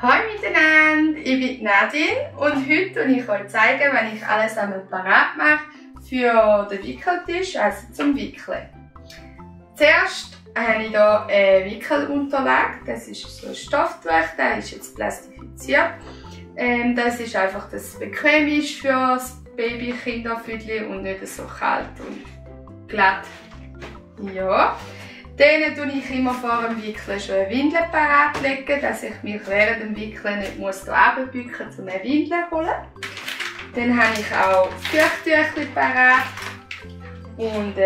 Hallo miteinander, ich bin Nadine und heute zeige ich euch, wenn ich alles einmal parat mache für den Wickeltisch, also zum Wickeln. Zuerst habe ich hier eine Wickelunterlage, das ist so ein Stofftuch, der ist jetzt plastifiziert. Das ist einfach, dass es bequem ist für das Baby-Kinderfüdli und nicht so kalt und glatt. Ja. Dann tue ich immer vor dem Wickeln schon eine Windel parat legen, dass ich mich während dem Wickeln nicht runterbücken muss, um eine Windel zu holen. Dann habe ich auch Feuchttücher parat und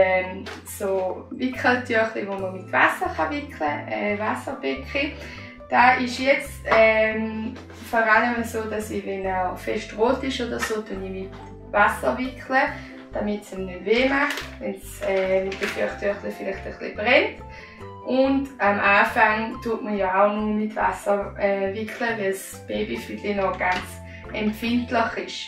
so Wickeltücher, die man mit Wasser wickeln kann, Wasserbecken. Das ist jetzt vor allem so, dass ich, wenn er fest rot ist oder so, ich mit Wasser wickeln, damit es ihm nicht weh macht, wenn es mit den Feuchttüchern vielleicht ein bisschen brennt. Und am Anfang tut man ja auch nur mit Wasser wickeln, weil das Babyfüdli noch ganz empfindlich ist.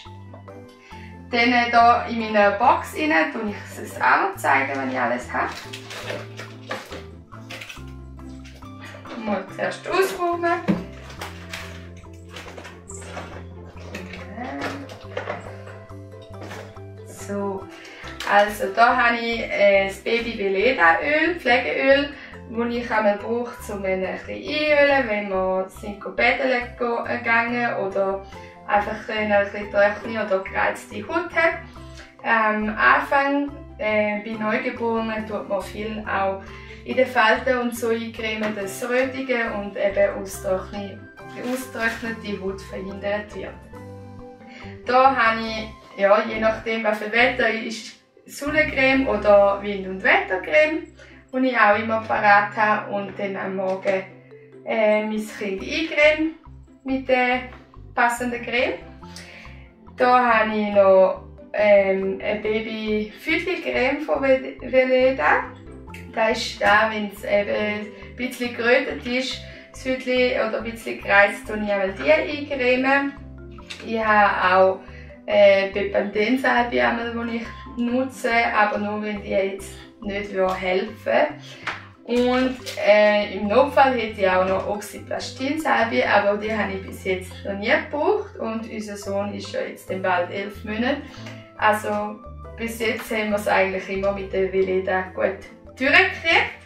Dann hier in meiner Box rein, tue ich es auch noch zeigen, wenn ich alles habe. Mal zuerst ausräumen. So, also da habe ich das Baby Veleda Öl, Pflegeöl, das ich einmal brauche, um ein bisschen einölen, wenn wir sind baden gegangen oder einfach eine trockene oder gereizte Haut hat. Am Anfang bei Neugeborenen tut man viel auch in den Falten und so eincremen, dass das Rötige und eben austrocknete Haut verhindert wird. Da habe ich, ja, je nachdem was für Wetter ist, Sonnencreme oder Wind- und Wettercreme, die ich auch immer parat habe, und dann am Morgen mein Kind eincreme mit der passenden Creme. Da habe ich noch eine Baby-Füdli-Creme von Veleda. Das ist da, wenn es eben ein bisschen gerötet ist, das Füdli oder ein bisschen gereizt, tue ich einmal die eincremen. Ich habe auch Bepanthen-Salbe, die ich nutze, aber nur wenn die jetzt nicht helfen. Und im Notfall hätte ich auch noch Oxyplastin-Salbe, aber die habe ich bis jetzt noch nie gebraucht. Und unser Sohn ist ja jetzt bald 11 Monate. Also bis jetzt haben wir es eigentlich immer mit der Veleda gut durchgekriegt.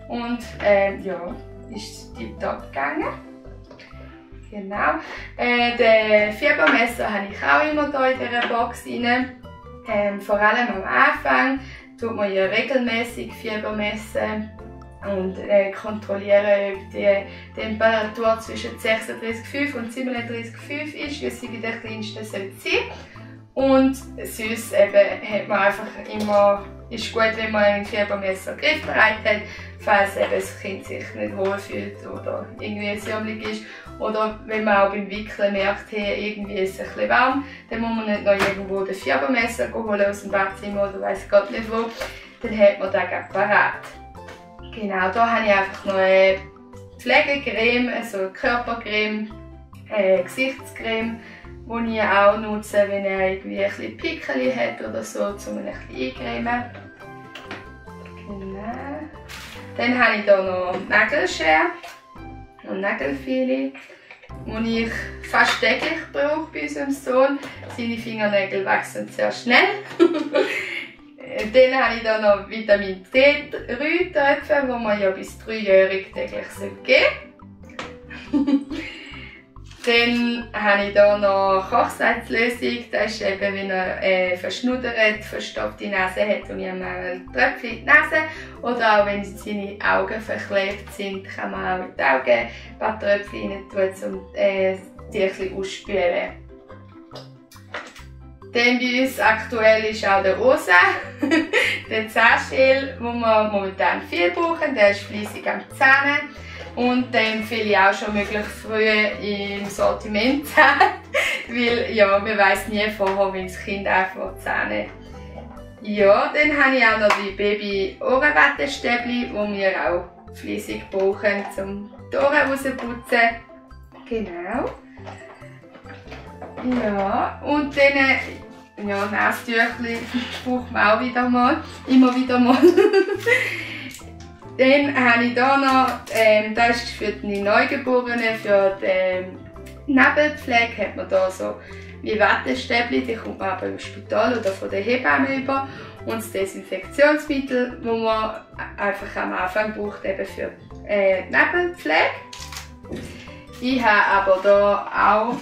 Und ja, ist tiptop gegangen. Genau. Den Fiebermesser habe ich auch immer hier in dieser Box rein. Vor allem am Anfang tut man ja regelmäßig Fieber messen und kontrollieren, ob die Temperatur zwischen 36,5 und 37,5 ist, wie sie bei den Kleinsten sein sollte. Und sonst eben hat man einfach immer, ist gut, wenn man ein Fiebermesser griffbereit hat, falls eben das Kind sich nicht wohlfühlt oder irgendwie säumig ist. Oder wenn man auch beim Wickeln merkt, hey, irgendwie ist es ein bisschen warm, dann muss man nicht noch irgendwo das Fiebermesser holen aus dem Badzimmer oder weiss Gott nicht wo, dann hat man das gerade parat. Genau, da habe ich einfach noch eine Pflegecreme, also eine Körpercreme, eine Gesichtscreme, die ich auch nutze, wenn er irgendwie ein bisschen Pickel hat oder so, um ein bisschen eincremen. Genau. Dann habe ich hier noch Nagelschere und Nagelfeile, die ich fast täglich brauche bei unserem Sohn. Seine Fingernägel wachsen sehr schnell. Dann habe ich hier noch Vitamin D3-Tröpfe, die man ja bis 3-jährig täglich geben sollte. Dann habe ich hier noch Kochsalzlösung. Das ist eben, wenn er verschnuddert, verstopfte Nase hat und ich habe Tröpfchen in die Nase. Oder auch wenn seine Augen verklebt sind, kann man auch in die Augen ein paar Tröpfchen rein tun, um die ein bisschen auszuspülen. Dann bei uns aktuell ist auch der Rosa, der Zahnschäl, den wir momentan viel brauchen. Der ist fleissig am Zähnen. Und den empfehle ich auch schon möglichst früh im Sortiment zu haben, weil ja, man weiss nie vorher, wenn das Kind einfach Zähne. Ja, dann habe ich auch noch die Baby-Ohrenwattestäbchen, die wir auch fleissig brauchen, um die Ohren rauszuputzen. Genau. Ja, und dann ja, Nasentüchli braucht man auch wieder mal, immer wieder mal. Dann habe ich hier noch, das ist für die Neugeborenen, für die Nebelpflege hat man hier so wie Wattestäbchen, die kommt man aber im Spital oder von der Hebamme über. Und das Desinfektionsmittel, das man einfach am Anfang braucht, eben für die Nebelpflege. Ich habe aber hier auch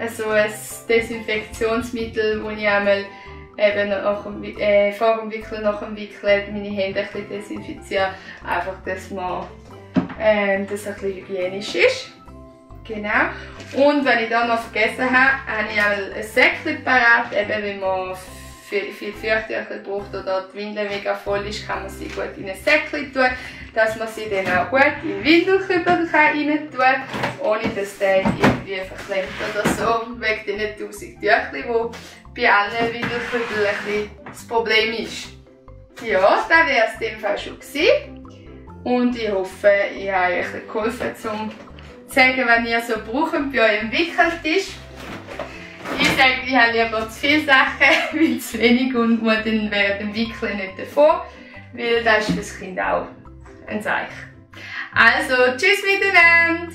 so ein Desinfektionsmittel, das ich einmal eben vor dem Wickeln, nach dem Wickeln meine Hände ein bisschen desinfiziere. Einfach, dass man das ein bisschen hygienisch ist. Genau. Und wenn ich da noch vergessen habe, habe ich auch ein Säckchen parat, eben wenn man viel Feuchttücher braucht oder die Windel mega voll ist, kann man sie gut in ein Säckchen tun, dass man sie dann auch gut in den Windelkübel rein tun kann, ohne dass der irgendwie verklemmt oder so, wegen den 1000 Tüchern, die bei allen Windelkübeln ein bisschen das Problem ist. Ja, das wäre es in dem Fall schon gewesen. Und ich hoffe, ich habe euch ein geholfen, um zu sagen, wenn ihr so braucht bei eurem Wickeltisch. Ich sage, ich habe lieber zu viele Sachen, weil zu wenig und muss dann während dem Wickeln nicht davon, weil das ist für das Kind auch ein Zeichen. Also, tschüss miteinander!